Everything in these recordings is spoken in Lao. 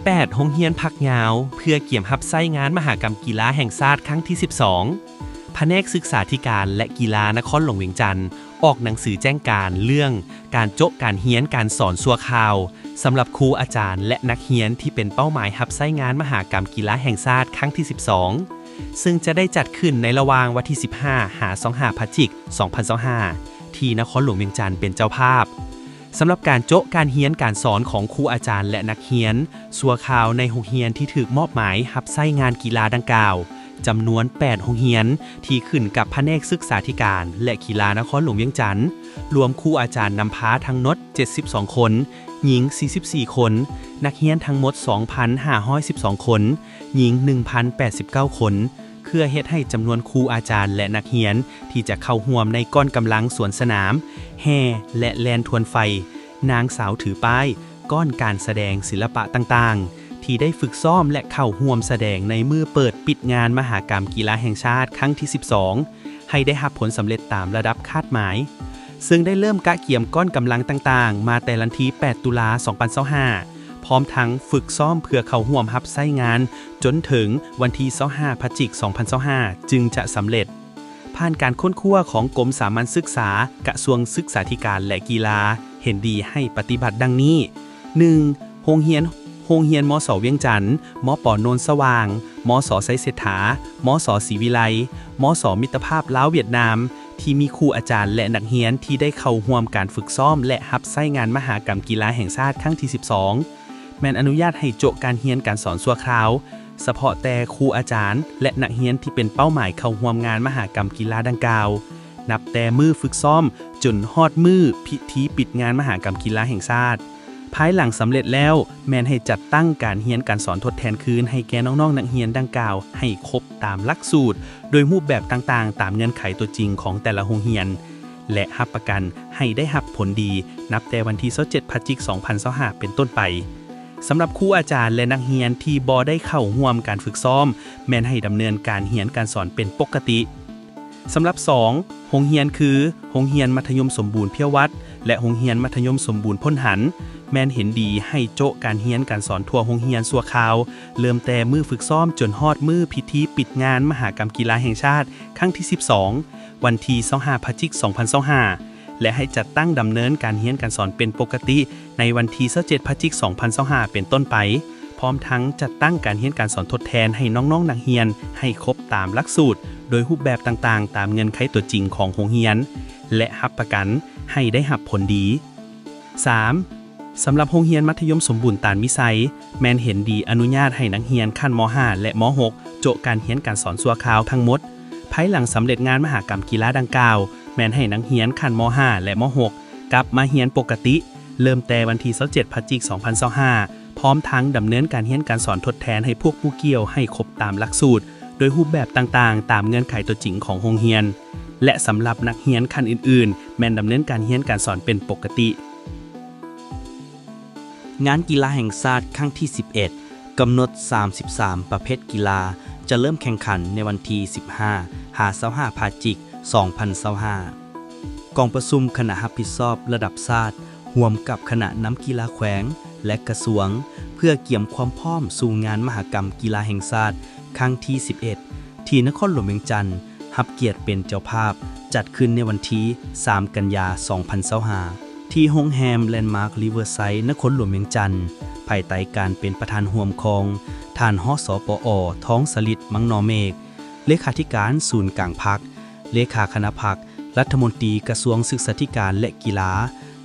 ແປດ ໂຮງຮຽນພັກຍາວ ເພື່ອກຽມຮັບໃຊ້ງານມະຫະກຳກິລາແຫ່ງຊາດຄັ້ງທີສິບສອງ. ພະແນກສຶກສາທິການ ແລະ ກິລານະຄອນຫຼວງວຽງຈັນ ອອກໜັງສືແຈ້ງການເລື່ອງການໂຈະການຮຽນການສອນຊົ່ວຄາວ ສຳລັບຄູອາຈານ ແລະ ນັກຮຽນທີ່ເປັນເປົ້າໝາຍຮັບໃຊ້ງານມະຫະກຳກິລາແຫ່ງຊາດຄັ້ງທີສິບສອງ ເຊິ່ງຈະໄດ້ຈັດຂຶ້ນໃນລະຫວ່າງວັນທີສິບຫ້າ ຫາ ຊາວຫ້າ ພະຈິກ ສອງພັນຊາວຫ້າ ທີ່ນະຄອນຫຼວງວຽງຈັນເປັນເຈົ້າພາບ. ສຳລັບການໂຈະການຮຽນການສອນຂອງຄູອາຈານ ແລະ ນັກຮຽນຊົ່ວຄາວໃນໂຮງຮຽນທີ່ຖືກມອບໝາຍຮັບໃຊ້ງານກິລາດັ່ງກ່າວ ຈຳນວນແປດໂຮງຮຽນ ທີ່ຂຶ້ນກັບພະແນກສຶກສາທິການ ແລະ ກິລານະຄອນຫຼວງວຽງຈັນ, ລວມຄູອາຈານນຳພາທັງໝົດເຈັດສິບສອງຄົນ, ຍິງສີ່ສິບສີ່ຄົນ, ນັກຮຽນທັງໝົດສອງພັນຫ້າຮ້ອຍສິບສອງຄົນ, ຍິງໜຶ່ງພັນແປດສິບເກົ້າຄົນ, ເພື່ອເຮັດໃຫ້ຈຳນວນຄູອາຈານ ແລະ ນັກຮຽນທີ່ຈະເຂົ້າຮ່ວມໃນກ້ອນກຳລັງສວນສະໜາມ, ແຫ່ ແລະ ແລ່ນທວນໄຟ, ນາງສາວຖືປ້າຍ, ກ້ອນການສະແດງສິລະປະຕ່າງໆ ທີ່ໄດ້ຝຶກຊ້ອມ ແລະ ເຂົ້າຮ່ວມສະແດງໃນມື້ເປີດປິດງານມະຫະກຳກິລາແຫ່ງຊາດຄັ້ງທີສິບສອງ ໃຫ້ໄດ້ຮັບຜົນສຳເລັດຕາມລະດັບຄາດໝາຍ, ເຊິ່ງໄດ້ເລີ່ມກະກຽມກ້ອນກຳລັງຕ່າງໆ ມາແຕ່ວັນທີແປດ ຕຸລາ ສອງພັນຊາວຫ້າ ພ້ອມທັງຝຶກຊ້ອມເພື່ອເຂົ້າຮ່ວມຮັບໃຊ້ງານ ຈົນເຖິງວັນທີຊາວຫ້າ ພະຈິກ ສອງພັນຊາວຫ້າ ຈຶ່ງຈະສຳເລັດ. ຜ່ານການຄົ້ນຄວ້າຂອງກົມສາມັນສຶກສາ, ກະຊວງສຶກສາທິການ ແລະ ກິລາ ເຫັນດີໃຫ້ປະຕິບັດດັ່ງນີ້: ໜຶ່ງ ໂຮງຮຽນ, ໂຮງຮຽນ ມສ ວຽງຈັນ, ມປ ໂນນສະຫວ່າງ, ມສ ໄຊເສດຖາ, ມສ ສີວິໄລ, ມສ ມິດຕະພາບລາວຫວຽດນາມ ທີ່ມີຄູອາຈານ ແລະ ນັກຮຽນທີ່ໄດ້ເຂົ້າຮ່ວມການຝຶກຊ້ອມ ແລະ ຮັບໃຊ້ງານມະຫະກຳກິລາແຫ່ງຊາດຄັ້ງທີສິບສອງ ແມ່ນອະນຸຍາດໃຫ້ໂຈະການຮຽນການສອນຊົ່ວຄາວ ສະເພາະແຕ່ຄູອາຈານ ແລະ ນັກຮຽນທີ່ເປັນເປົ້າໝາຍເຂົ້າຮ່ວມງານມະຫະກຳກິລາດັ່ງກ່າວ ນັບແຕ່ມື້ຝຶກຊ້ອມຈົນຮອດມື້ພິທີປິດງານມະຫະກຳກິລາແຫ່ງຊາດ. ພາຍຫຼັງສຳເລັດແລ້ວ ແມ່ນໃຫ້ຈັດຕັ້ງການຮຽນການສອນທົດແທນຄືນໃຫ້ແກ່ນ້ອງໆນັກຮຽນດັ່ງກ່າວໃຫ້ຄົບຕາມຫຼັກສູດ ໂດຍຮູບແບບຕ່າງໆ ຕາມເງື່ອນໄຂຕົວຈິງຂອງແຕ່ລະໂຮງຮຽນ ແລະ ຮັບປະກັນໃຫ້ໄດ້ຮັບຜົນດີ ນັບແຕ່ວັນທີຊາວເຈັດ ພະຈິກ ສອງພັນຊາວຫ້າ ເປັນຕົ້ນໄປ. ສຳລັບຄູອາຈານ ແລະ ນັກຮຽນທີ່ບໍ່ໄດ້ເຂົ້າຮ່ວມການຝຶກຊ້ອມ ແມ່ນໃຫ້ດຳເນີນການຮຽນການສອນເປັນປົກກະຕິ. ສຳລັບ ສອງ ໂຮງຮຽນ ຄື ໂຮງຮຽນມັດທະຍົມສົມບູນພຽວວັດ ແລະ ໂຮງຮຽນມັດທະຍົມສົມບູນພົນຫັນ ແມ່ນເຫັນດີໃຫ້ໂຈະການຮຽນການສອນທົ່ວໂຮງຮຽນຊົ່ວຄາວ ເລີ່ມແຕ່ມື້ຝຶກຊ້ອມຈົນຮອດມື້ພິທີປິດງານມະຫະກຳກິລາແຫ່ງຊາດຄັ້ງທີສິບສອງ ວັນທີຊາວຫ້າ ພະຈິກ ສອງພັນຊາວຫ້າ ແລະ ໃຫ້ຈັດຕັ້ງດຳເນີນການຮຽນການສອນເປັນປົກກະຕິໃນວັນທີຊາວເຈັດ ພະຈິກ ສອງພັນຊາວຫ້າ ເປັນຕົ້ນໄປ, ພ້ອມທັງຈັດຕັ້ງການຮຽນການສອນທົດແທນໃຫ້ນ້ອງໆນັກຮຽນໃຫ້ຄົບຕາມຫຼັກສູດ ໂດຍຮູບແບບຕ່າງໆ ຕາມເງື່ອນໄຂຕົວຈິງຂອງໂຮງຮຽນ ແລະ ຮັບປະກັນໃຫ້ໄດ້ຮັບຜົນດີ. ສາມ ສຳລັບໂຮງຮຽນມັດທະຍົມສົມບູນຕານມີໄຊ ແມ່ນເຫັນດີອະນຸຍາດໃຫ້ນັກຮຽນຂັ້ນ ມ.ຫ້າ ແລະ ມ.ຫົກ ໂຈະການຮຽນການສອນຊົ່ວຄາວທັງໝົດ. ພາຍຫຼັງສຳເລັດງານມະຫະກຳກິລາດັ່ງກ່າວ ແມ່ນໃຫ້ນັກຮຽນຂັ້ນ ມ.ຫ້າ ແລະ ມ.ຫົກ ກັບມາຮຽນປົກກະຕິ ເລີ່ມແຕ່ວັນທີຊາວເຈັດ ພະຈິກ ສອງພັນຊາວຫ້າ ພ້ອມທັງດຳເນີນການຮຽນການສອນທົດແທນໃຫ້ພວກຜູ້ກ່ຽວໃຫ້ຄົບຕາມຫຼັກສູດ ໂດຍຮູບແບບຕ່າງໆ ຕາມເງື່ອນໄຂຕົວຈິງຂອງໂຮງຮຽນ ແລະ ສຳລັບນັກຮຽນຂັ້ນອື່ນໆ ແມ່ນດຳເນີນການຮຽນການສອນເປັນປົກກະຕິ. ງານກິລາແຫ່ງຊາດຄັ້ງທີສິບເອັດ ກຳນົດສາມສິບສາມປະເພດກິລາ ຈະເລີ່ມແຂ່ງຂັນໃນວັນທີສິບຫ້າ ຫາ ຊາວຫ້າ ພະຈິກ ສອງພັນຊາວຫ້າ. ກອງປະຊຸມຄະນະຮັບຜິດຊອບລະດັບຊາດ ຮ່ວມກັບຄະນະນຳກິລາແຂວງ ແລະ ກະຊວງ ເພື່ອກຽມຄວາມພ້ອມສູ່ງານມະຫະກຳກິລາແຫ່ງຊາດຄັ້ງທີສິບເອັດ ທີ່ນະຄອນຫຼວງວຽງຈັນ ຮັບກຽດເປັນເຈົ້າພາບ ຈັດຂຶ້ນໃນວັນທີສາມ ກັນຍາ ສອງພັນຊາວຫ້າ ທີ່ໂຮງແຮມແລນມາກຣີເວີໄຊ ນະຄອນຫຼວງວຽງຈັນ ພາຍໃຕ້ການເປັນປະທານຮ່ວມຂອງ ທ່ານ ຮສປອ ທອງສະລິດ ມັງນໍເມກ ເລຂາທິການສູນກາງພັກ, ເລຂາຄະນະພັກ, ລັດຖະມົນຕີກະຊວງສຶກສາທິການ ແລະ ກິລາ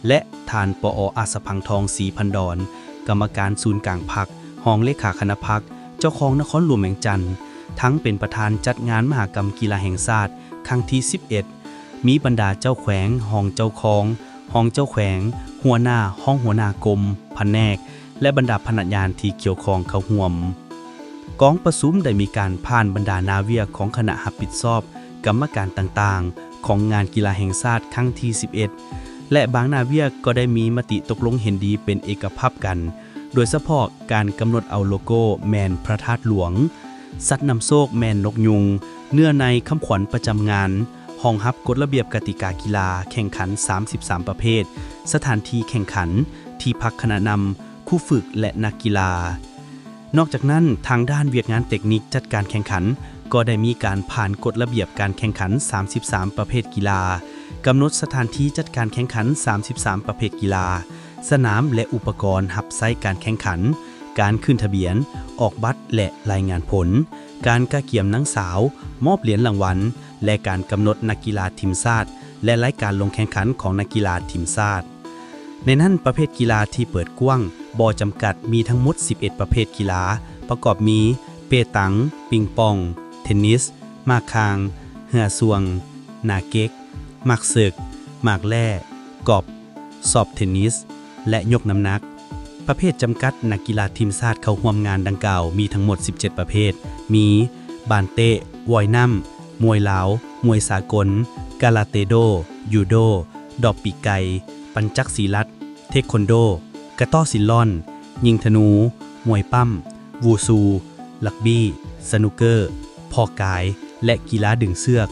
ແລະ ທ່ານ ປອ ອາດສະພັງທອງ ສີພັນດອນ ກຳມະການສູນກາງພັກ, ຮອງເລຂາຄະນະພັກ, ເຈົ້າຄອງນະຄອນຫຼວງວຽງຈັນ ທັງເປັນປະທານຈັດງານມະຫະກຳກິລາແຫ່ງຊາດຄັ້ງທີສິບເອັດ ມີບັນດາເຈົ້າແຂວງ, ຮອງເຈົ້າຄອງ, ຮອງເຈົ້າແຂວງ, ຫົວໜ້າ, ຮອງຫົວໜ້າກົມ, ພະແນກ ແລະ ບັນດາພະນັກງານທີ່ກ່ຽວຂ້ອງເຂົ້າຮ່ວມ. ກອງປະຊຸມໄດ້ມີການຜ່ານບັນດາໜ້າວຽກຂອງຄະນະຮັບຜິດຊອບ, ກຳມະການຕ່າງໆ ຂອງງານກິລາແຫ່ງຊາດຄັ້ງທີສິບເອັດ ແລະ ບາງໜ້າວຽກກໍໄດ້ມີມະຕິຕົກລົງເຫັນດີເປັນເອກະພາບກັນ, ໂດຍສະເພາະການກຳນົດເອົາໂລໂກ້ແມ່ນພະທາດຫຼວງ, ສັດນຳໂຊກແມ່ນນົກຍຸງ, ເນື້ອໃນຄຳຂວັນປະຈຳງານ, ຮອງຮັບກົດລະບຽບກະຕິກາກິລາແຂ່ງຂັນສາມສິບສາມປະເພດ, ສະຖານທີ່ແຂ່ງຂັນ, ທີ່ພັກຄະນະນຳ, ຄູຝຶກ ແລະ ນັກກິລາ. ນອກຈາກນັ້ນ, ທາງດ້ານວຽກງານເຕັກນິກຈັດການແຂ່ງຂັນ ກໍໄດ້ມີການຜ່ານກົດລະບຽບການແຂ່ງຂັນສາມສິບສາມປະເພດກິລາ, ກຳນົດສະຖານທີ່ຈັດການແຂ່ງຂັນສາມສິບສາມປະເພດກິລາ, ສະໜາມ ແລະ ອຸປະກອນຮັບໃຊ້ການແຂ່ງຂັນ, ການຂຶ້ນທະບຽນ, ອອກບັດ ແລະ ລາຍງານຜົນ, ການກະກຽມນາງສາວ, ມອບຫຼຽນລາງວັນ ແລະ ການກຳນົດນັກກິລາທີມຊາດ ແລະ ລາຍການລົງແຂ່ງຂັນຂອງນັກກິລາທີມຊາດ. ໃນນັ້ນ, ປະເພດກິລາທີ່ເປີດກວ້າງບໍ່ຈຳກັດມີທັງໝົດສິບເອັດປະເພດກິລາ, ປະກອບມີ ເປຕັງ, ປິງປອງ, ເທນນິສ, ໝາກຄາງ, ເຮືອສ່ວງ, ໜາເກັກ, ໝາກເສິກ, ໝາກແລ່, ກອບ, ຊອບເທນນິສ ແລະ ຍົກນ້ຳໜັກ. ປະເພດຈຳກັດນັກກິລາທີມຊາດເຂົ້າຮ່ວມງານດັ່ງກ່າວມີທັງໝົດສິບເຈັດປະເພດ, ມີ ບານເຕະ, ວ່າຍນ້ຳ, ມວຍລາວ, ມວຍສາກົນ, ກາລາເຕໂດ, ຢູໂດ, ດອບປີກໄກ່, ປັນຈັກສີລັດ, ເທຄວັນໂດ, ກະຕໍ້ສິນລ່ອນ, ຍິງທະນູ, ມວຍປ້ຳ, ວູຊູ, ຣັກບີ້, ສະນຸກເກີ, ເພາະກາຍ ແລະ ກິລາດຶງເຊືອກ.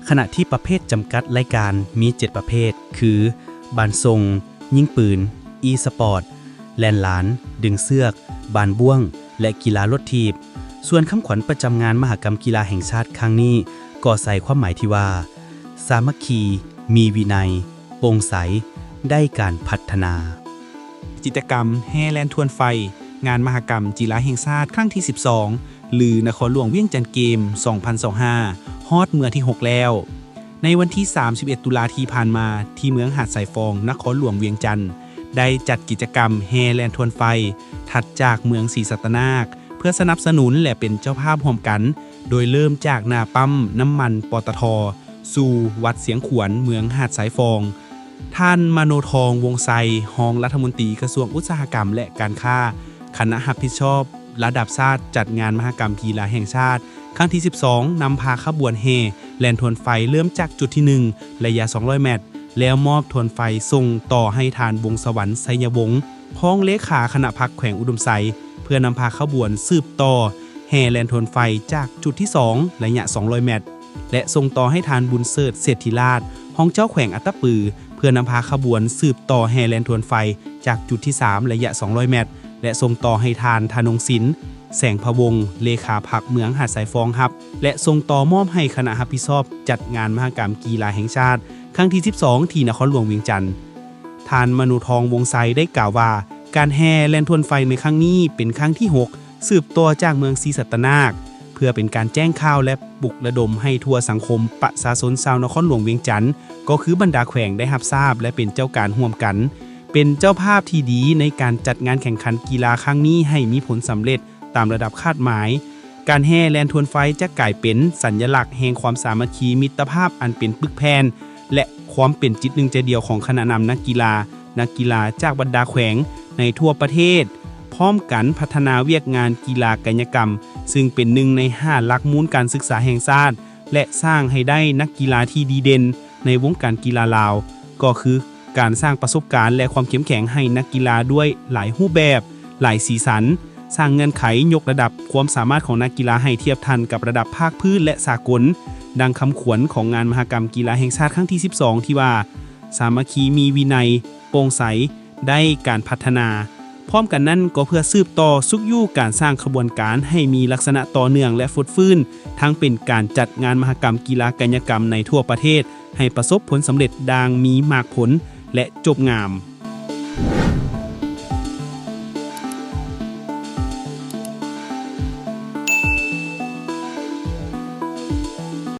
ຂະນະທີ່ປະເພດຈຳກັດລາຍການມີເຈັດປະເພດ ຄື ບານສົ່ງ, ຍິງປືນ, ອີສະປອດ, ແລ່ນລານ, ດຶງເຊືອກ, ບານບ້ວງ ແລະ ກິລາລົດຖີບ. ສ່ວນຄຳຂວັນປະຈຳງານມະຫະກຳກິລາແຫ່ງຊາດຄັ້ງນີ້ ກໍໃສ່ຄວາມໝາຍທີ່ວ່າ ສາມັກຄີ, ມີວິໄນ, ໂປ່ງໃສ, ໄດ້ການພັດທະນາ. ກິດຈະກຳແຫ່ແລ່ນທວນໄຟ ງານມະຫະກຳກິລາແຫ່ງຊາດຄັ້ງທີສິບສອງ ຫຼື ນະຄອນຫຼວງວຽງຈັນເກມ ສອງພັນຊາວຫ້າ ຮອດເທື່ອທີຫົກແລ້ວ. ໃນວັນທີສາມສິບເອັດ ຕຸລາທີ່ຜ່ານມາ ທີ່ເມືອງຫາດຊາຍຟອງ ນະຄອນຫຼວງວຽງຈັນ ໄດ້ຈັດກິດຈະກຳແຫ່ແລ່ນທວນໄຟ ຖັດຈາກເມືອງສີສັດຕະນາກ ເພື່ອສະໜັບສະໜູນ ແລະ ເປັນເຈົ້າພາບຮ່ວມກັນ ໂດຍເລີ່ມຈາກໜ້າປ້ຳນ້ຳມັນ ປຕທ ສູ່ວັດຊຽງຂວນ ເມືອງຫາດຊາຍຟອງ. ທ່ານ ມະໂນທອງ ວົງໄຊ ຮອງລັດຖະມົນຕີກະຊວງອຸດສາຫະກຳ ແລະ ການຄ້າ, ຄະນະຮັບຜິດຊອບລະດັບຊາດຈັດງານມະຫະກຳກິລາແຫ່ງຊາດ ຄັ້ງທີສິບສອງ ນຳພາຂະບວນແຫ່ແລ່ນທວນໄຟ ເລີ່ມຈາກຈຸດທີໜຶ່ງ ໄລຍະສອງຮ້ອຍແມັດ ແລ້ວມອບທວນໄຟສົ່ງຕໍ່ໃຫ້ທ່ານ ວົງສະຫວັນ ໄຊຍະວົງ ຮອງເລຂາຄະນະພັກແຂວງອຸດົມໄຊ ເພື່ອນຳພາຂະບວນສືບຕໍ່ແຫ່ແລ່ນທວນໄຟຈາກຈຸດທີສອງ ໄລຍະສອງຮ້ອຍແມັດ ແລະ ສົ່ງຕໍ່ໃຫ້ທ່ານ ບຸນເສີດ ເສດທິລາດ ຮອງເຈົ້າແຂວງອັດຕະປື ເພື່ອນຳພາຂະບວນສືບຕໍ່ແຫ່ແລ່ນທວນໄຟຈາກຈຸດທີສາມ ໄລຍະສອງຮ້ອຍແມັດ ແລະ ສົ່ງຕໍ່ໃຫ້ທ່ານ ທະນົງສິນ ແສງພະວົງ ເລຂາພັກເມືອງຫາດຊາຍຟອງຮັບ ແລະ ສົ່ງຕໍ່ມອບໃຫ້ຄະນະຮັບຜິດຊອບຈັດງານມະຫະກຳກິລາແຫ່ງຊາດ ຄັ້ງທີສິບສອງ ທີ່ນະຄອນຫຼວງວຽງຈັນ. ທ່ານ ມະໂນທອງ ວົງໄຊ ໄດ້ກ່າວວ່າ ການແຫ່ແລ່ນທວນໄຟໃນຄັ້ງນີ້ເປັນຄັ້ງທີຫົກ ສືບຕໍ່ຈາກເມືອງສີສັດຕະນາກ ເພື່ອເປັນການແຈ້ງຂ່າວ ແລະ ປຸກລະດົມໃຫ້ທົ່ວສັງຄົມປະຊາຊົນຊາວນະຄອນຫຼວງວຽງຈັນ ກໍຄືບັນດາແຂວງໄດ້ຮັບຊາບ ແລະ ເປັນເຈົ້າການຮ່ວມກັນ ເປັນເຈົ້າພາບທີ່ດີໃນການຈັດງານແຂ່ງຂັນກິລາຄັ້ງນີ້ໃຫ້ມີຜົນສຳເລັດຕາມລະດັບຄາດໝາຍ. ການແຫ່ແລ່ນທວນໄຟຈະກາຍເປັນສັນຍະລັກແຫ່ງຄວາມສາມັກຄີມິດຕະພາບອັນເປັນປຶກແຜ່ນ ແລະ ຄວາມເປັນຈິດໜຶ່ງໃຈດຽວຂອງຄະນະນຳນັກກິລາ, ນັກກິລາຈາກບັນດາແຂວງໃນທົ່ວປະເທດ ພ້ອມກັນພັດທະນາວຽກງານກິລາກາຍະກຳ, ຊຶ່ງເປັນໜຶ່ງໃນຫ້າຫຼັກມູນການສຶກສາແຫ່ງຊາດ ແລະ ສ້າງໃຫ້ໄດ້ນັກກິລາທີ່ດີເດັ່ນໃນວົງການກິລາລາວ, ກໍຄືການສ້າງປະສົບການ ແລະ ຄວາມເຂັ້ມແຂງໃຫ້ນັກກິລາດ້ວຍຫຼາຍຮູບແບບ, ຫຼາຍສີສັນ, ສ້າງເງື່ອນໄຂຍົກລະດັບຄວາມສາມາດຂອງນັກກິລາໃຫ້ທຽບທັນກັບລະດັບພາກພື້ນ ແລະ ສາກົນ, ດັ່ງຄຳຂວັນຂອງງານມະຫະກຳກິລາແຫ່ງຊາດຄັ້ງທີສິບສອງ ທີ່ວ່າ ສາມັກຄີ, ມີວິໄນ, ໂປ່ງໃສ, ໄດ້ການພັດທະນາ. ພ້ອມກັນນັ້ນກໍເພື່ອສືບຕໍ່ຊຸກຍູ້ການສ້າງຂະບວນການໃຫ້ມີລັກສະນະຕໍ່ເນື່ອງ ແລະ ຟົດຟື້ນ, ທັງເປັນການຈັດງານມະຫະກຳກິລາກາຍະກຳໃນທົ່ວປະເທດໃຫ້ປະສົບຜົນສຳເລັດຢ່າງມີໝາກຜົນ ແລະ ຈົບງາມ.